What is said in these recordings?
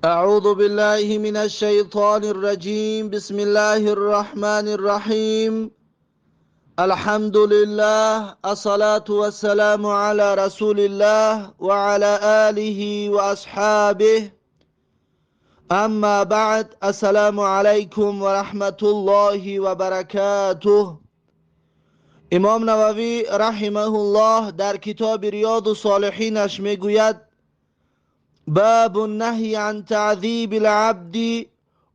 أعوذ بالله من الشيطان الرجيم. بسم الله الرحمن الرحيم. الحمد لله، الصلاة والسلام على رسول الله وعلى آله وأصحابه. أما بعد، السلام عليكم ورحمة الله وبركاته. امام نووی رحمه الله در کتاب ریاض الصالحینش میگوید: باب النهي عن تعذيب العبد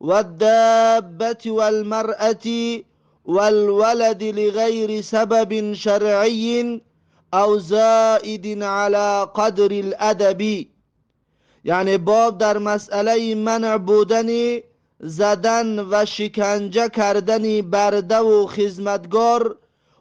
والدابة والمرأة والولد لغير سبب شرعي أو زائد على قدر الأدب. یعنی باب در مسئله منع بودن زدن و شکنجه کردن برده و خدمتگار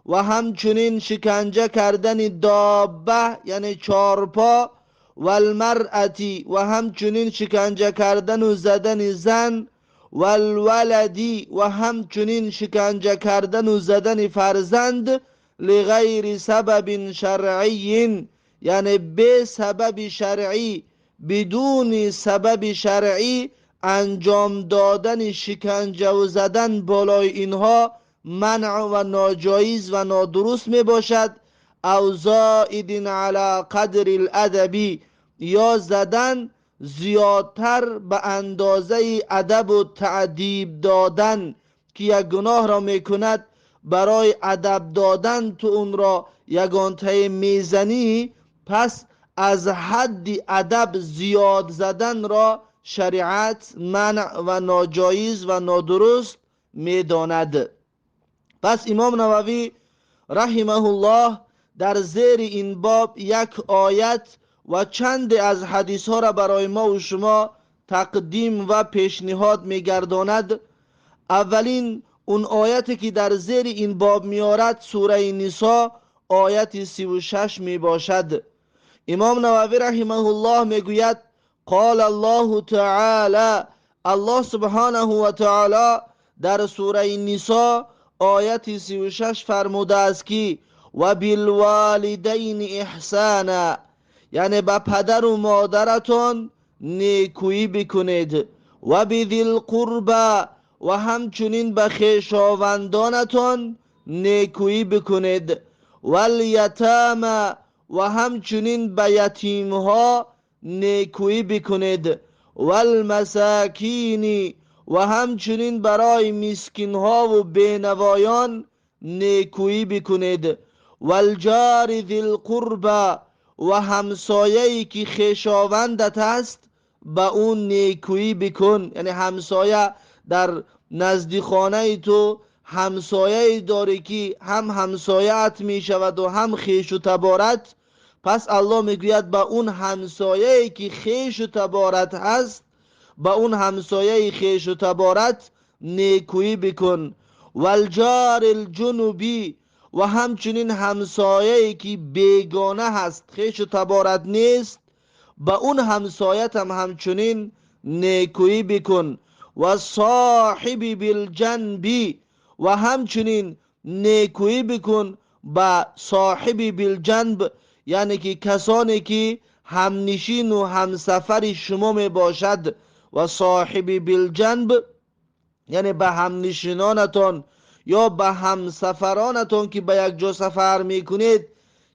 و همچنین شکنجه کردن دابه، یعنی چارپا، و المرأة، و همچنین شکنجه کردن و زدن زن، و الولدی، و همچنین شکنجه کردن و زدن فرزند، لغیر سبب شرعی، یعنی به سبب شرعی، بدون سبب شرعی انجام دادن شکنجه و زدن بالای اینها منع و ناجایز و نادرست می باشد. او زائد علی قدر الادب، یا زدن زیادتر به اندازه ادب و تعدیب دادن که یک گناه را میکند، برای ادب دادن تو اون را یگانته میزنی، پس از حد ادب زیاد زدن را شریعت منع و ناجایز و نادرست میداند. پس امام نووی رحمه الله در زیر این باب یک آیت و چند از حدیث ها را برای ما و شما تقدیم و پیشنهاد میگرداند. اولین اون آیتی که در زیر این باب میارد سوره نساء آیت 36 می باشد. امام نووی رحمه الله میگوید: قال الله تعالی، الله سبحانه و تعالی در سوره نساء آیت 36 فرموده است که و بالوالدین احسانا، یعنی به پدر و مادرتان نیکویی بکنید، و بذی القربى، و همچنین به خویشاوندانتان نیکویی بکنید، و الیتامى، و همچنین به یتیمها نیکویی بکنید، و المساکین، و همچنین برای مسکینها و بینوایان نیکویی بکنید، و الجار ذی القربى، و همسایه‌ای که خویشاوندت است به اون نیکویی بکن. یعنی همسایه در نزد خانه تو همسایه‌ای داری که هم همسایه‌ات می شود و هم خویش و تبارت، پس الله میگوید به اون همسایه‌ای که خویش و تبارت هست، به اون همسایه خویش و تبارت نیکویی بکن. و الجار الجنبی، و همچنین همسایه‌ای که بیگانه هست، خویش و تبارت نیست، به اون همسایت هم همچنین نیکویی بکن. و صاحب بالجنبی، و همچنین نیکویی بکن به صاحب بالجنب، یعنی که کسانی که همنشین و همسفر شما می باشد. و صاحب بالجنب یعنی به همنشینانتان یا به همسفرانتان که به یک جا سفر میکنید،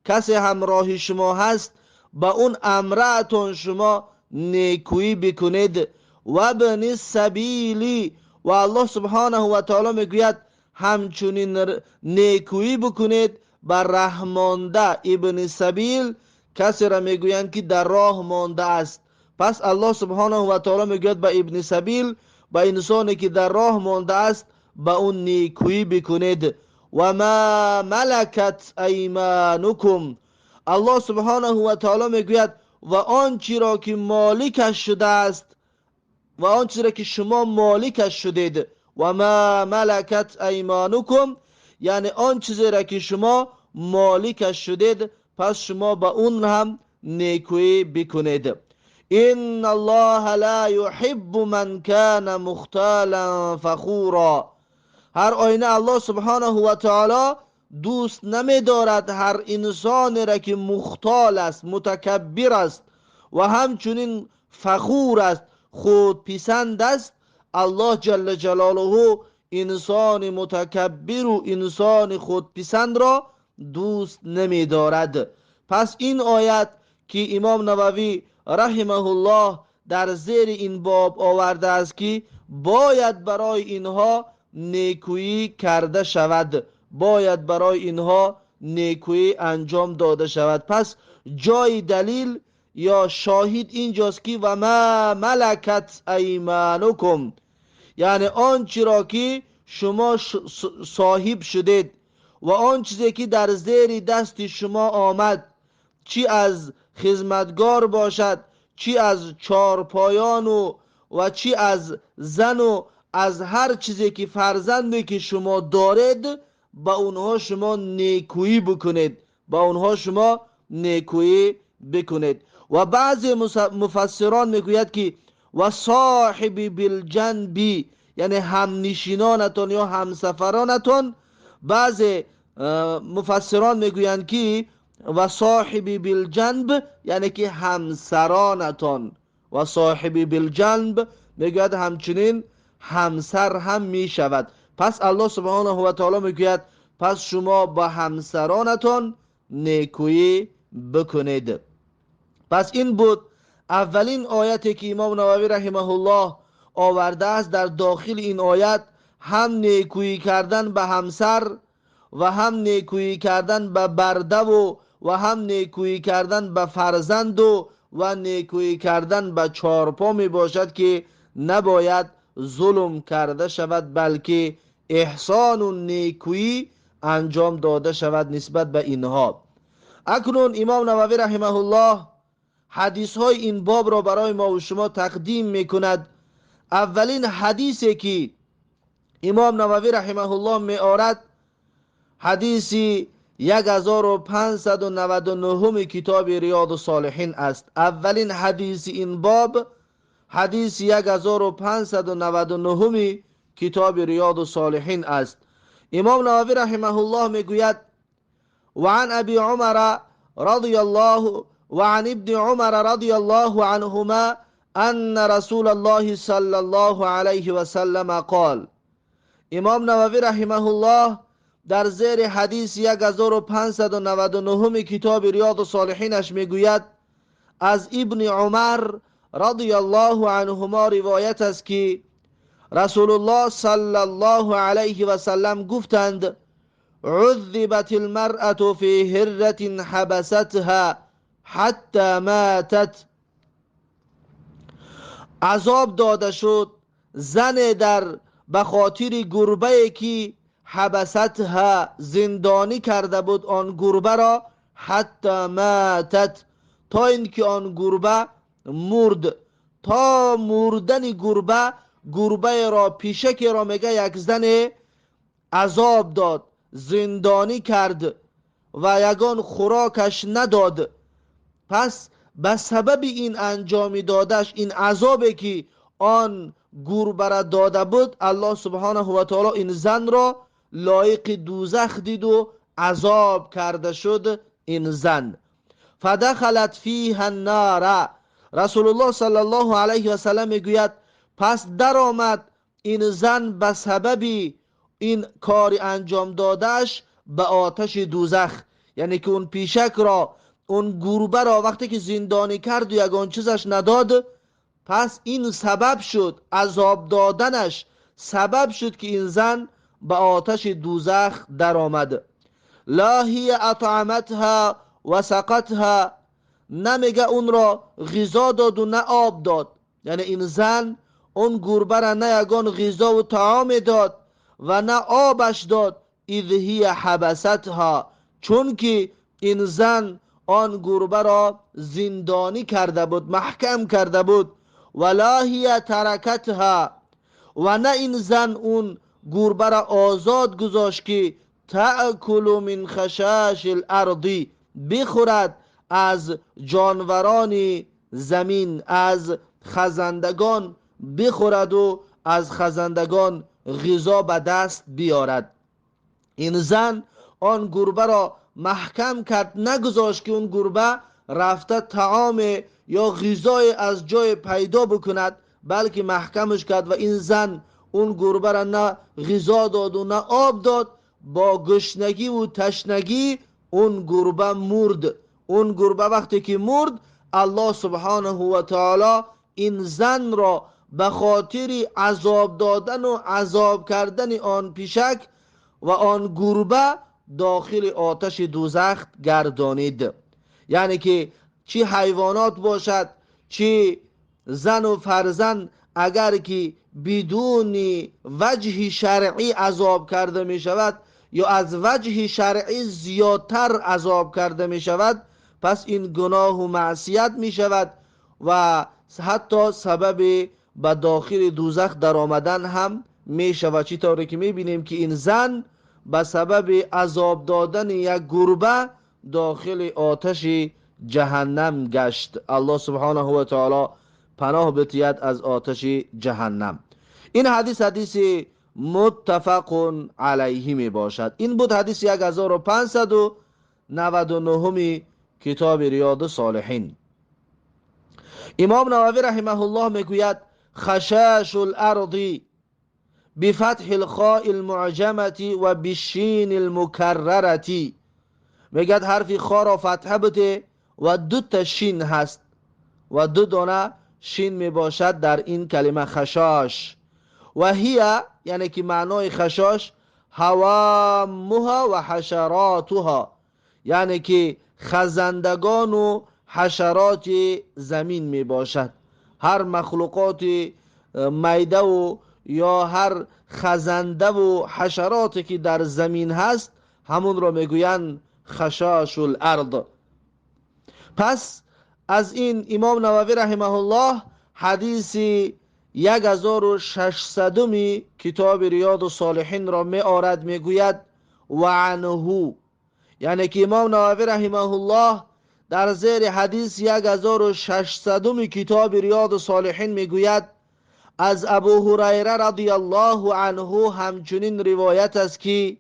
کسی همراه شما هست، به اون امرأتان شما نیکویی بکنید. و ابن السبیل، و الله سبحانه و تعالی میگوید همچنین نیکویی بکنید به رهمانده. ابن سبیل کسی را میگویند که در راه مانده است. پس الله سبحانه و تعالی میگوید به ابن سبیل، به انسانی که در راه مانده است، به اون نیکویی بکنید. و ما ملکت ایمانکم، الله سبحانه و تعالی میگوید و آنچه را که مالکش شده است و آنچه را که شما مالکش شدید. و ما ملکت ایمانکم یعنی آن چیزی را که شما مالکش شدید، پس شما به اون هم نیکویی بکنید. ان الله لا يحب من كان مختالا فخورا، هر آینه الله سبحانه و تعالی دوست نمی‌دارد هر انسانی را که مختال است، متکبر است و همچنین فخور است، худписанд аст. Аллоҳ ҷалла ҷалолаҳу инсони мутакаббиру инсони худписандро дӯст намедорад. Пас ин оят ки имом Нававӣ раҳимаҳуллоҳ дар зери ин боб овардааст, ки бояд барои инҳо некӯӣ карда шавад, бояд барои инҳо некӯӣ анҷом дода шавад. Пас ҷои далил ё шоҳид инҷост, ки ва ма малакат айманукум, яъне он чиро ки шумо соҳиб шудед ва он чизе ки дар зери дасти шумо омад, чӣ аз хизматгор бошад, чӣ аз чорпоёну ва чӣ аз зану аз ҳар чизе ки фарзанде ки шумо доред, ба онҳо шумо некӯӣ бикунед, ба онҳо шумо некӯӣ бикунед. Ва баъзе муфассирон мегӯяд, ки ва соҳиби билҷанби, яъне ҳамнишинонатон ё ҳамсафаронатон. Баъзе муфассирон мегӯянд, ки ва соҳиби билҷанб, яъне ки ҳамсаронатон. Ва соҳиби билҷанб мегӯяд, ҳамчунин ҳамсар ҳам мешавад. Пас Аллоҳ субҳонаҳу ва таоло мегӯяд, пас шумо ба ҳамсаронатон некӯӣ бикунед. Пас ин буд аввалин ояте ки имом Нававӣ раҳимаҳуллоҳ овардааст. Дар дохили ин оят ҳам некӯӣ кардан ба ҳамсар ва ҳам некӯӣ кардан ба бардаву ва ҳам некӯӣ кардан ба фарзанду ва некӯӣ кардан ба чорпо мебошад, ки набояд зулм карда шавад, балки эҳсону некӯӣ анҷом дода шавад нисбат ба инҳо. Акнун имом Нававӣ раҳимаҳуллоҳ ҳадисҳои ин бобро барои мо ва шумо тақдим мекунад. Аввалин ҳадисе ки имом Нававӣ раҳимаҳуллоҳ меорад, ҳадиси 1599 китоби Риёду Солиҳин аст. Аввалин ҳадиси ин боб ҳадиси 1599 китоби Риёду Солиҳин аст. Имом Нававӣ раҳимаҳуллоҳ мегӯяд: ва ан Аби Умара радияллоҳу ва ан ибни Умара радияллоҳу анҳума анна расулаллоҳи саллаллоҳу алайҳи васаллама қол. Имом Нававӣ раҳимаҳуллоҳ дар зери ҳадиси 1599 китоби Риёду Солиҳинаш мегӯяд, аз Ибни Умар радияллоҳу анҳума ривоят аст, ки Расулуллоҳ саллаллоҳу алайҳи васаллам гуфтанд: عذبت المرأة في هرة حبستها حتى ماتت. عذاب дода шуд зане дар ба хотири гурбае ки حبستها, зиндонӣ карда буд он гурбаро, حتى ماتت, то ин ки он гурба мурд. То мурдани гурба, гурбаеро, пишакеро, мега, як зане азоб дод, зиндонӣ кард ва ягон хӯрокаш надод. Пас ба сабаби ин анҷоми додаш, ин азобе ки он гурбара дода буд, Аллоҳ субҳонаҳу ва таоло ин занро лоиқи дӯзах диду азоб карда шуд ин зан. فدخلت فيها النار. Расулуллоҳ саллаллоҳу алайҳи васаллам мегӯяд, пас даромад ин зан ба сабаби ин кори анҷом додааш ба оташи дӯзах. Яъне ки он пишакро, он гурбаро вақте ки зиндонӣ карду ягон чизаш надод, пас ин сабаб шуд, азоб доданаш сабаб шуд, ки ин зан ба оташи дӯзах даромад. لا هي أطعمتها وسقتها, на, мега, унро ғизо доду, на об дод. Яъне ин зан он гурбара на ягон ғизову таоме дод ва на обаш дод. إذ هي حبستها, чунки ин зан он гурбаро зиндонӣ карда буд, маҳкам карда буд. ولا هي تركتها, ва на ин зан он гурбара озод гузошт, ки تأكل من خشاش الأرض, бихӯрад аз ҷонварони замин, аз хазандагон бихӯраду аз хазандагон ғизо ба даст биёрад. Ин зан он гурбаро маҳкам кард, нагузошт, ки он гурба рафта таоме ё ғизое аз ҷое пайдо бикунад. балки маҳкамаш кард ва ин зан он гурбаро на ғизо доду на об дод, бо гушнагӣ ву ташнагӣ он гурба мурд. Он гурба вақте ки мурд, Аллоҳ субҳонаҳу ва таоло ин занро ба хотири азоб додану азоб кардани он пишак ва он гурба дохили оташи дӯзах гардонид. Яъне ки чӣ ҳайвонот бошад, чӣ зану фарзанд, агар ки бидуни ваҷҳи шаръӣ азоб карда мешавад ё аз ваҷҳи шаръӣ зиёдтар азоб карда мешавад, пас ин гуноҳу маъсият мешавад ва ҳатто сабаби ба дохили дӯзах даромадан ҳам мешавад. Чӣ тавре ки мебинем, ки ин зан ба сабаби азоб додани як гурба дохили оташи ҷаҳаннам гашт. Аллоҳ субҳонаҳу ва таоло паноҳ битиҳад аз оташи ҷаҳаннам. Ин ҳадис ҳадиси муттафақун алайҳи мебошад. Ин буд ҳадиси 1599-уми китоби Риёду Солиҳин. Имом Нававӣ раҳимаҳуллоҳ мегӯяд: خشاش الأرض بفتح الخاء المعجمة وبالشين المكررة. میگد حرف خا را فتحه بده و دو تا شین هست و دو دانه شین می باشد در این کلمه خشاش. و هي، یعنی که معنای خشاش، هوامها و حشراتها، یعنی که خزندگان و حشرات زمین می باشد. هر مخلوقات میده و یا هر خزنده و حشراتی که در زمین هست، همون را میگویند خشاش الارض. پس از این امام نووی رحمه الله حدیث 1600 کتاب ریاض الصالحین را می آرد، میگوید و عنه، یعنی که امام نووی رحمه الله در زیر حدیث 1600 کتاب ریاض الصالحین میگوید: از ابو هریره رضی الله عنه همچنین روایت است که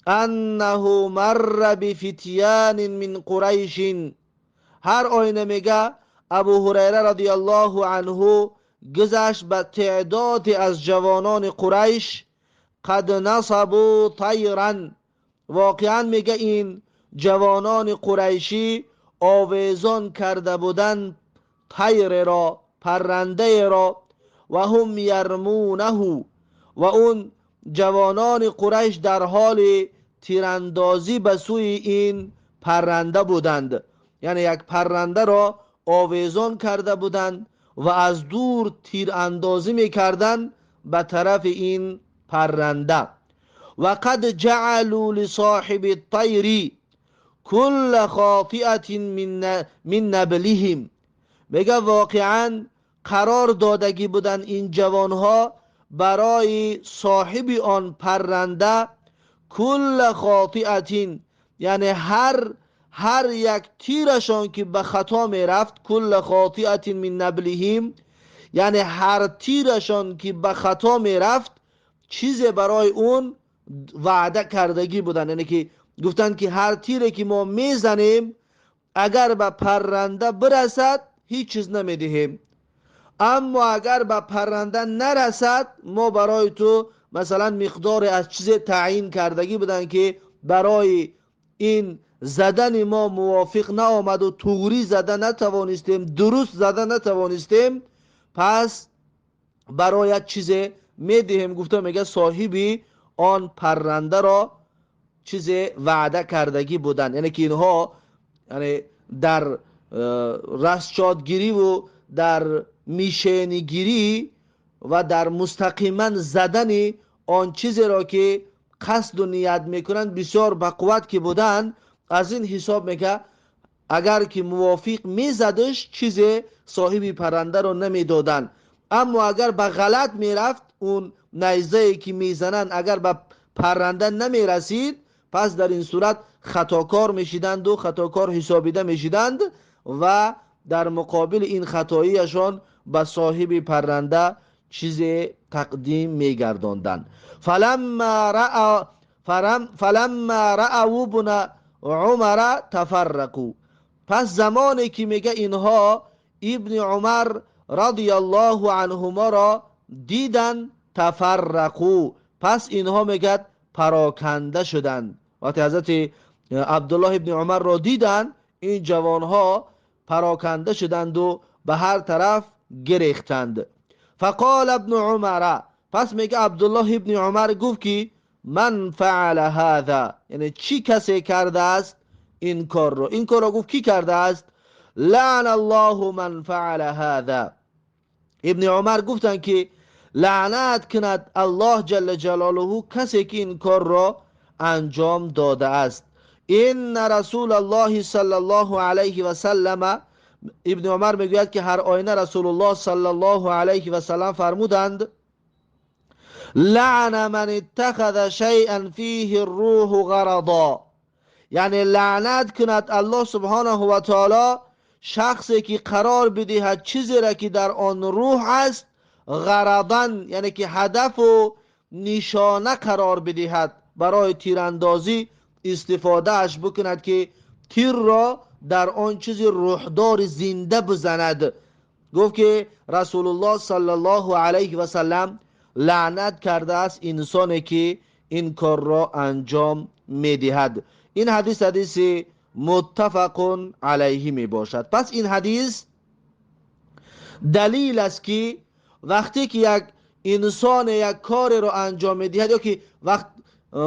انه مر بفتیان من قریش. هر آینه میگه ابو هریره رضی الله عنه گذشت به تعداد از جوانان قریش، قد نصبوا طیرا. واقعا میگه این جوانان قریشی آویزان کرده بودند طیر را، پرنده را، و هم یرمونه، و اون جوانان قریش در حال تیراندازی به سوی این پرنده بودند. یعنی یک پرنده را آویزان کرده بودند و از دور تیراندازی میکردند به طرف این پرنده. و قد جعلوا لصاحب الطیر كل خاطئة من نبلهم. میگه واقعا قرار دادگی بودن این جوانها برای صاحب آن پرنده، کل خاطئة، یعنی هر یک تیرشان که به خطا میرفت، کل خاطئة من نبلهم، یعنی هر تیرشان که به خطا میرفت، چیز برای اون وعده کردگی بودن. یعنی که گفتن که هر تیری که ما میزنیم، اگر به پرنده برسد، هیچ چیز نمیدهیم، اما اگر به پرنده نرسد، ما برای تو مثلا مقدار از چیز تعیین کردگی بودن که برای این زدن ما موافق نآمد و توری زده نتوانستیم، درست زده نتوانستیم، پس برای چیز میدهیم. گفته میگه صاحبی آن پرنده را چیز وعده کردگی بودن. یعنی که اینها یعنی در رسچادگیری و در میشینگیری و در مستقیما زدن آن چیزی را که قصد و نیت میکنند بسیار با قوت که بودن، از این حساب میگه اگر که موافق میزدش، چیز صاحبی پرنده رو نمیدادن، اما اگر به غلط میرفت، اون نیزه که میزنن اگر به پرنده نمیرسید، پس در این صورت خطاکار میشیدند و خطاکار حسابیده میشیدند و در مقابل این خطاییشان به صاحب پرنده چیز تقدیم میگرداندند. فلما رأوا ابن عمر تفرقوا. پس زمانی که میگه اینها ابن عمر رضی الله عنهما را دیدند، تفرقوا، پس اینها میگد پراکنده شدند. وقتی حضرت عبدالله ابن عمر را دیدند، این جوانها پراکنده شدند و به هر طرف گریختند. فقال ابن عمر، پس میگه عبدالله ابن عمر گفت که من فعل هذا، یعنی چی کسی کرده است این کار رو؟ این کار رو گفت کی کرده است؟ لعن الله من فعل هذا. ابن عمر گفتند که لعنت کند الله جل جلاله کسی که این کار را انجام داده است. ان رسول الله صلی الله علیه و سلم، ابن عمر میگوید که هر آینه رسول الله صلی الله علیه و سلم فرمودند لعن من اتخذ شیئا فیه الروح غرضا، یعنی لعنت کند الله سبحانه و تعالی شخصی که قرار بدهد چیزی را که در آن روح است غرضا، یعنی که هدف و نشانه قرار بدهد، برای تیراندازی استفاده اش بکند که تیر را در آن چیز روحدار زنده بزند. گفت که رسول الله صلی الله علیه و سلم لعنت کرده است انسانی که این کار را انجام میدهد. این حدیث حدیث متفق علیه می باشد. پس این حدیث دلیل است که وقتی که یک انسان یک کار را انجام میدهد، یا که وقت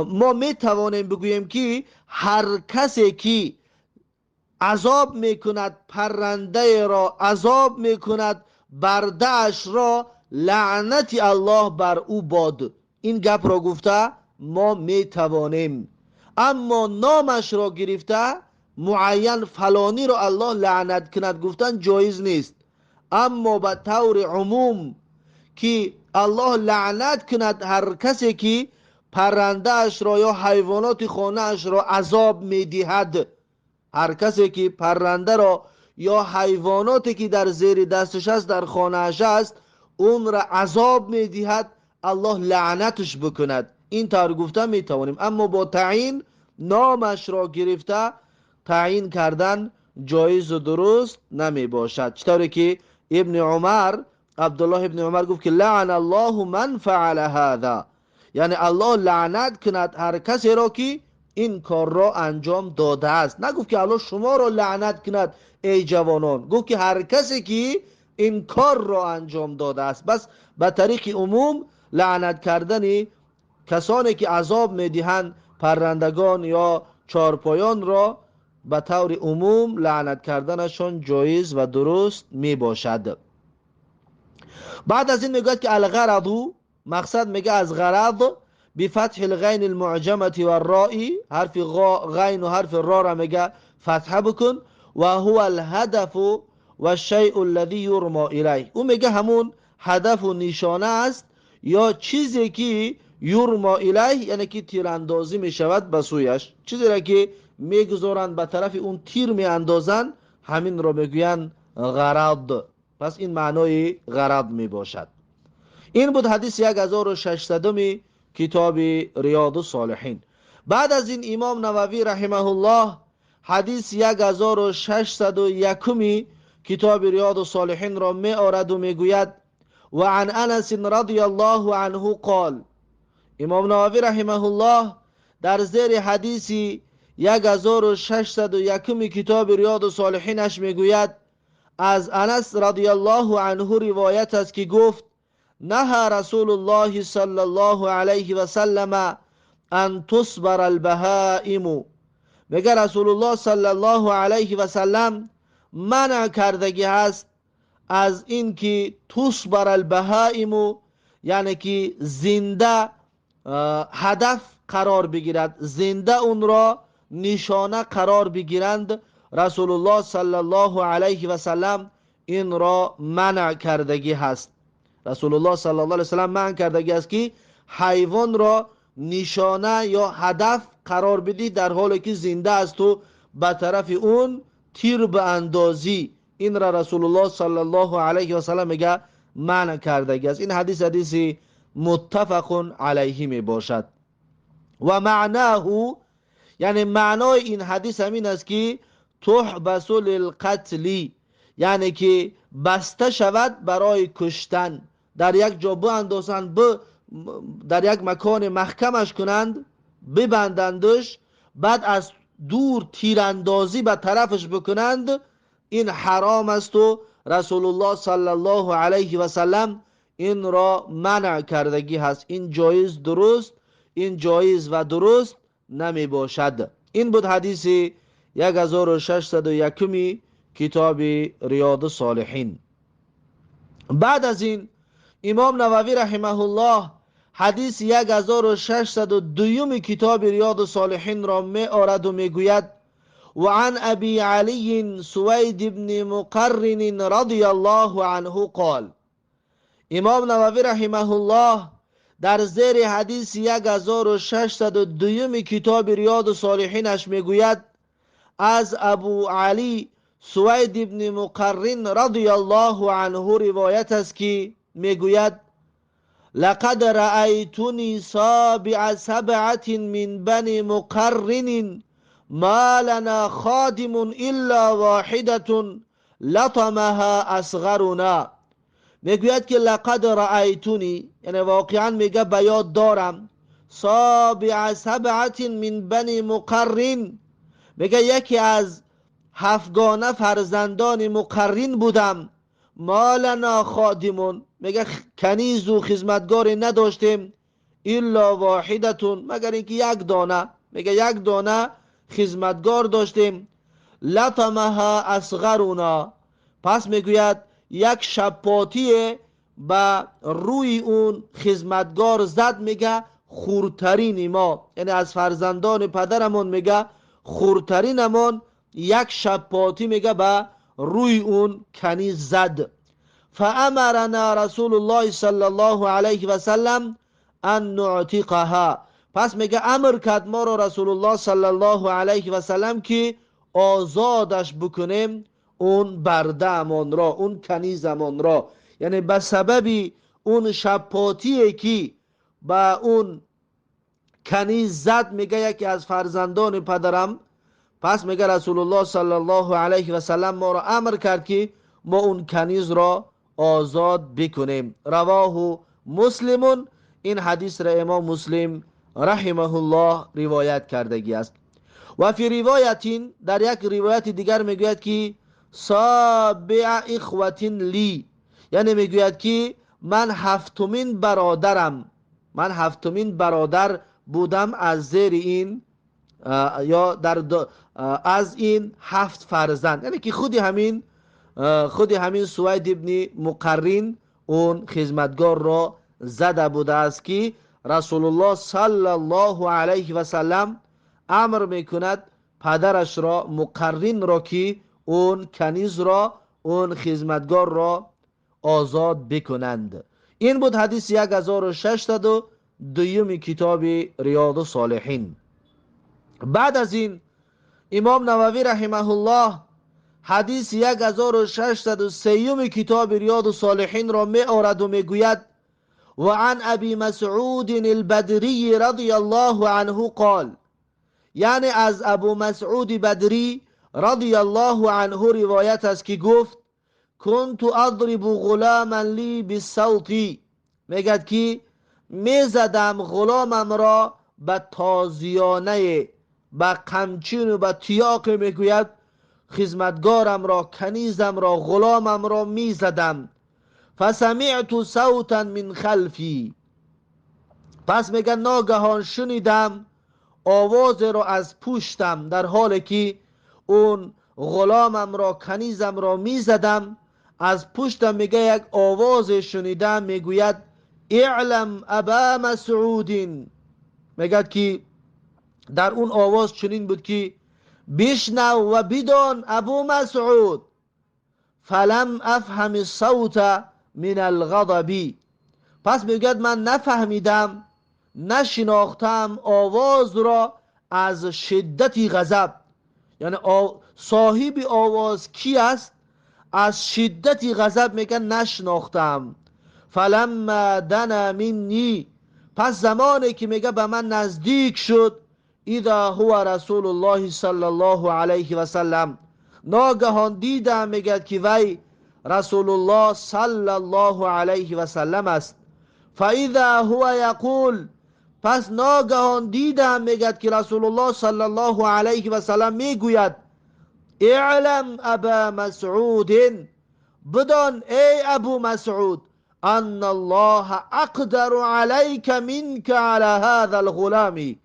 ما می توانیم بگوییم که هر کسی که عذاب میکند پرنده را، عذاب میکند برده‌اش را، لعنت الله بر او باد. این گپ را گفته ما می توانیم، اما نامش را گرفته معین فلانی را الله لعنت کند گفتن جایز نیست. اما به طور عموم که الله لعنت کند هر کسی که پرنده اش را یا حیوانات خانه اش را عذاب میدهد، هر کسی که پرنده را یا حیواناتی که در زیر دستش است، در خانه اش است، اون را عذاب میدهد، الله لعنتش بکند. این طور گفته میتوانیم، اما با تعیین نامش را گرفته تعیین کردن جایز و درست نمی باشد. چطوری که ابن عمر، عبدالله ابن عمر گفت که لعن الله من فعل هذا، یعنی الله لعنت کند هر کسی را که این کار را انجام داده است. نگفت که الله شما را لعنت کند ای جوانان، گفت که هر کسی که این کار را انجام داده است. بس به طریق عموم لعنت کردن کسانی که عذاب میدهند پرندگان یا چارپایان را به طور عموم لعنت کردنشان جایز و درست می باشد. بعد از این میگوید که الغرض، مقصد میگه از غرض بفتح الغین المعجمه و الراء، حرف غین و حرف را را میگه فتحه بکن، و هو الهدف و الشیء الذی یرمی الیه، او میگه همون هدف و نشانه است یا چیزی که یرمی الیه، یعنی که تیراندازی میشود به سویش، چیزی را که میگذارند به طرف اون تیر میاندازند، همین را میگویند غرض. پس این معنای غرض میباشد. این بود حدیث 1600 کتاب ریاض الصالحین. بعد از این امام نووی رحمه الله حدیث 1601 کتاب ریاض الصالحین را می آورد و میگوید و عن انس رضی الله عنه قال. امام نووی رحمه الله در زیر حدیث 1601 کتاب ریاض الصالحینش میگوید از انس رضی الله عنه روایت است که گفت نهى رسول الله صلی الله علیه و سلم ان تصبر البهائم. میگه رسول الله صلی الله علیه و سلم منع کردگی هست از این که تصبر البهائم، یعنی که زنده هدف قرار بگیرد، زنده اون را نشانه قرار بگیرند. رسول الله صلی الله علیه و سلم این را منع کردگی هست. رسول الله صلی الله علیه و سلم منع کردگی است که حیوان را نشانه یا هدف قرار بدی در حالی که زنده است و به طرف اون تیر به اندازی. این را رسول الله صلی الله علیه و سلم میگه منع کردگی است. این حدیث حدیث متفق علیه می باشد. و معناه، یعنی معنای این حدیث همین است که تحبس للقتل، یعنی که баста шавад барои куштан, дар як ҷо биандозанд, дар як макони маҳкамаш кунанд, бибандандаш, баъд аз дур тирандозӣ ба тарафаш бикунанд, ин ҳаром аст ва Расулуллоҳ саллаллоҳу алайҳи васаллам инро манъ кардагӣ ҳаст. Ин ҷоиз дуруст, ин ҷоиз ва дуруст намебошад. Ин буд ҳадиси 1601 китоби Риёду Солиҳин. Баъд аз ин Имом Нававӣ раҳимаҳуллоҳ ҳадиси 1602 китоби Риёду Солиҳинро меорад ва мегӯяд: وعن أبي علي سويد بن مقرن رضي الله عنه قال. Имом Нававӣ раҳимаҳуллоҳ дар зери ҳадиси 1602 китоби Риёду Солиҳинаш мегӯяд: аз Абу Алӣ Сувайд ибни Муқаррин радияллоҳу анҳу ривоят аст, ки мегӯяд: لقد رأيتني سابع سبعة من بني مقرن ما لنا خادم إلا واحدة لطمها أصغرنا. мегӯяд ки لقد رأيتني, яъне воқеан мега ба ёд дорам, سابع سبعة من بني مقرن, мега яке аз ҳафтгона фарзандони Муқаррин будам. ما لنا خادم, мега канизу хизматгоре надоштем, إلا واحدة, магар инки як дона, мега як дона хизматгор доштем. لطمها أصغرنا, пас мегӯяд як шапотие ба рӯи он хизматгор зад, мега хурдтарини мо, яъне аз фарзандони падарамон, мега хурдтаринамон як шапотӣ мега ба рӯи он каниз зад. فأمرنا رسول الله صلى الله عليه وسلم أن نعتقها. пас мега амр кард моро Расулуллоҳ саллаллоҳу алайҳи васаллам, ки озодаш бикунем он бардаамонро, он канизамонро, яъне ба сабаби он шапотие ки ба он каниз зад, мега яке аз фарзандони падарам. Пас мега Расулуллоҳ саллаллоҳу алайҳи васаллам моро амр кард, ки мо он канизро озод бикунем. رواه مسلم. ин ҳадисро имом Муслим раҳимаҳуллоҳ ривоят кардагӣ аст. وفي رواية, дар як ривояти дигар мегӯяд, ки سابع إخوة لي, яъне мегӯяд, ки ман ҳафтумин бародарам, ман ҳафтумин бародар будам аз зери ин ё дар аз ин ҳафт фарзанд, яъне ки худи ҳамин Сувайд ибни Муқаррин он хизматгорро зада будааст, ки Расулуллоҳ саллаллоҳу алайҳи васаллам амр мекунад падарашро, Муқарринро, ки он канизро, он хизматгорро озод бикунанд. Ин буд ҳадиси 1602 китоби Риёду Солиҳин. Баъд аз ин Имом Нававӣ раҳимаҳуллоҳ ҳадиси 1603 китоби Риёду Солиҳинро меораду мегӯяд: وعن أبي مسعود البدري رضي الله عنه قال, яъне аз Абу Масъуди Бадрӣ радияллоҳу анҳу ривоят аст, ки гуфт: كنت أضرب غلاما لي بالسوط, мегӯяд, ки мезадам ғуломамро ба тозиёнае, ба қамчину ба тиёқе, мегӯяд хизматгорамро, канизамро, ғуломамро мезадам. فسمعت صوتا من خلفي, пас мега ногаҳон шунидам овозеро аз пуштам. Дар ҳоле ки он ғуломамро, канизамро мезадам, аз пуштам, мега, як овозе шунидам, мегӯяд: اعلم أبا مسعود. мегӯяд, ки дар он овоз чунин буд, ки бишнав ва бидон, Абу Масъуд. فلم أفهم الصوت من الغضب, пас мегӯяд ман нафаҳмидам, нашинохтам овозро аз шиддати ғазаб, яъне соҳиби овоз ки аст, аз шиддати ғазаб, мегӯяд, нашинохтам. فلما دنا مني, пас замоне ки, мега, ба ман наздик шуд, إذا هو رسول الله صلى الله عليه وسلم, ногаҳон дидам, мегӯяд, ки вай رسول الله صلی الله علیه و سلم است. فاذا هو یقول، پس ناگهان دیدم میگد که رسول الله صلی الله علیه و سلم میگوید اعلم ابا مسعود، بدان ای ابو مسعود، ان الله اقدر علیک منک علی هذا الغلام.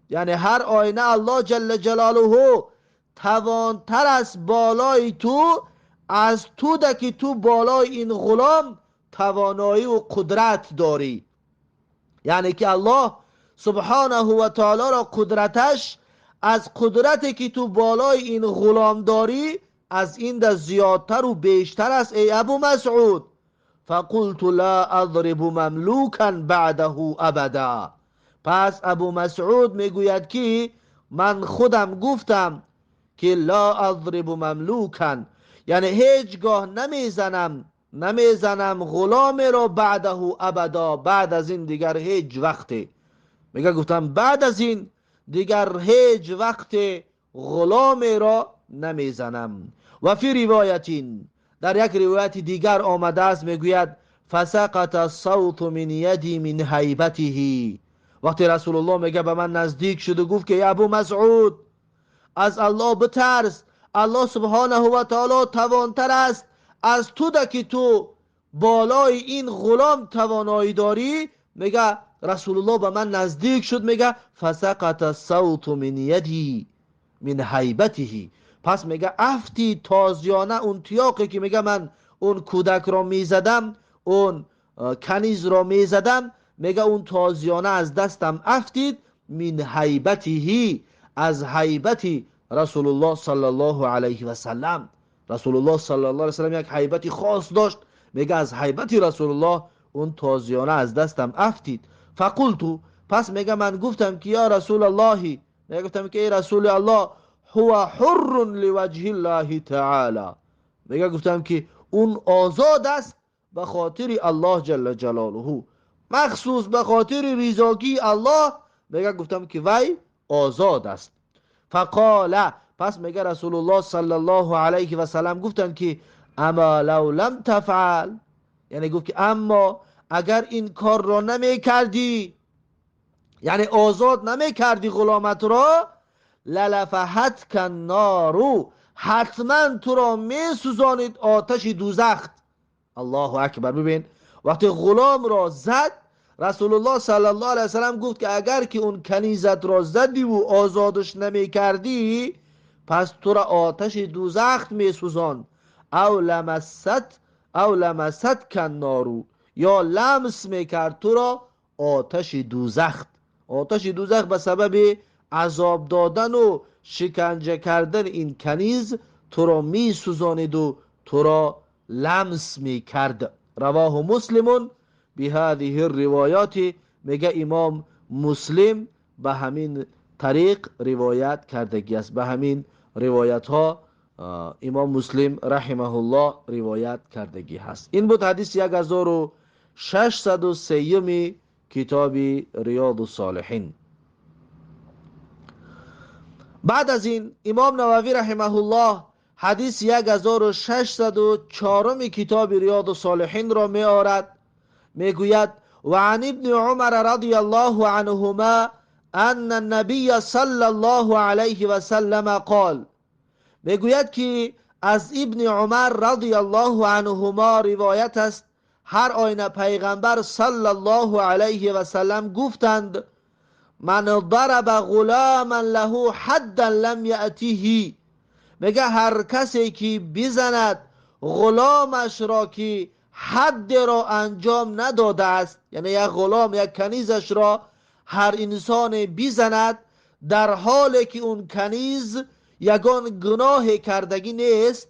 یعنی هر آینه الله جل جلاله توانتر است بالای تو از تو ده که تو بالای این غلام توانایی و قدرت داری. یعنی که الله سبحانه و تعالی را قدرتش از قدرتی که تو بالای این غلام داری از این ده زیادتر و بیشتر است ای ابو مسعود. فقلت لا اضرب مملوکا بعده ابدا. پس ابو مسعود میگوید که من خودم گفتم که لا اضرب مملوکا، یعنی هیچگاه نمیزنم غلام را بعده ابدا، بعد از این دیگر هیچ وقتی. میگه گفتم بعد از این دیگر هیچ وقت غلام را نمیزنم. و فی روایت، در یک روایت دیگر آمده است میگوید فسقط الصوت من یدی من هیبته. وقتی رسول الله میگه به من نزدیک شد و گفت که ابو مسعود از الله بترس، الله سبحانه و تعالی توانتر است از تو ده که تو بالای این غلام توانایی داری. میگه رسول الله به من نزدیک شد، میگه فسقط الصوت من یدی من هیبته. پس میگه افتی تازیانه اون تیاقی که میگه من اون کودک را میزدم، اون کنیز را میزدم، میگه اون تازیانه از دستم افتید، من هیبته، از هیبت رسول الله صلی الله علیه و سلم. رسول الله صلی الله علیه و سلم یک هیبت خاص داشت، میگه از هیبت رسول الله اون تازیانه از دستم افتید. فقلت، پس میگه من گفتم که یا رسول الله، میگه گفتم که ای رسول الله، هو حر لوجه الله تعالی. میگه گفتم که اون آزاد است به خاطر الله جل جلاله، مخصوص به خاطر رضاگی الله. میگه گفتم که وی آزاد است. فقال، پس میگه رسول الله صلی الله علیه و سلم گفتن که اما لو لم تفعل، یعنی گفت که اما اگر این کار را نمی کردی، یعنی آزاد نمی کردی غلامت را، للفحتک النار، حتما تو را می سوزانید آتش دوزخ. الله اکبر. ببین وقتی غلام را زد، رسول الله صلی الله علیه وسلم گفت که اگر که اون کنیزت را زدی و آزادش نمی کردی، پس تو را آتش دوزخ می سوزان. او لمست النار، یا لمس می کرد تو را آتش دوزخ. آتش دوزخ به سبب عذاب دادن و شکنجه کردن این کنیز تو را می سوزانید و تو را لمس می کرد. رواه مسلم بهذه الروایات. میگه امام مسلم به همین طریق روایت کردگی است، به همین روایت ها امام مسلم رحمه الله روایت کردگی هست. این بود حدیث 1603 کتاب ریاض الصالحین. بعد از این امام نووی رحمه الله حدیث 1604 کتاب ریاض الصالحین را می آورد. میگوید و عن ابن عمر رضی الله عنهما ان النبی صلی الله علیه و سلم قال. میگوید که از ابن عمر رضی الله عنهما روایت است، هر آینه پیغمبر صلی الله علیه و سلم گفتند من ضرب غلاما له حدا لم یأتیه. میگه هر کسی که بزند غلامش را که حد را انجام نداده است، یعنی یک غلام یک کنیزش را هر انسان بزند در حالی که اون کنیز یگان گناه کردگی نیست،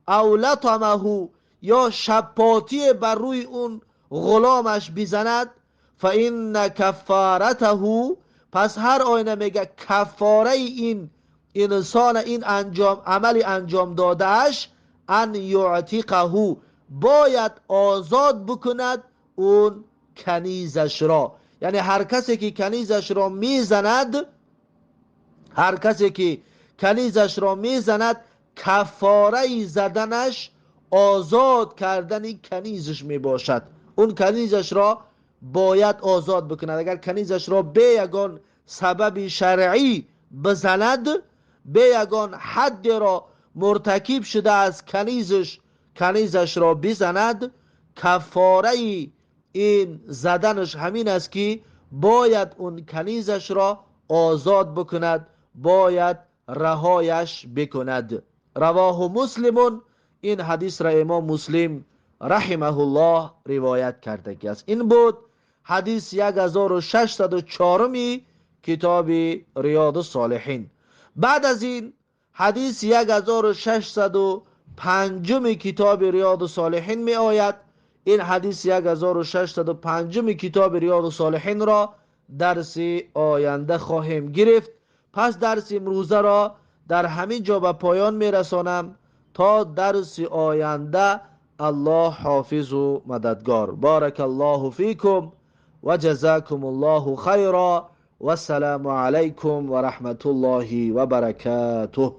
او لطمه، یا شپاتی بر روی اون غلامش بزند، فإن کفارته، پس هر آینه میگه کفاره این انسان این انجام عمل انجام دادهش، ان یعتقه، باید آزاد بکند اون کنیزش را. یعنی هر کسی که کنیزش را میزند، هر کسی که کنیزش را میزند، کفاره زدنش озод кардани канизаш мебошад. Он канизашро бояд озод бикунад. Агар канизашро бе ягон сабаби шаръӣ бизанад, бе ягон ҳаддеро муртакиб шуда аз канизаш канизашро бизанад, каффораи ин заданаш ҳамин аст, ки бояд он канизашро озод бикунад, бояд раҳояш бикунад. رواه مسلم. این حدیث را امام مسلم رحمه الله روایت کرده است. این بود حدیث 1604 کتاب ریاض الصالحین. بعد از این حدیث 1605 کتاب ریاض الصالحین می آید. این حدیث 1605 کتاب ریاض الصالحین را درس آینده خواهیم گرفت. پس درس امروزه را در همین جا به پایان می رسانم. تا درس آینده الله حافظ و مددگار. بارک الله فیکم و جزاکم الله خیرا و السلام علیکم و رحمت الله و برکاته.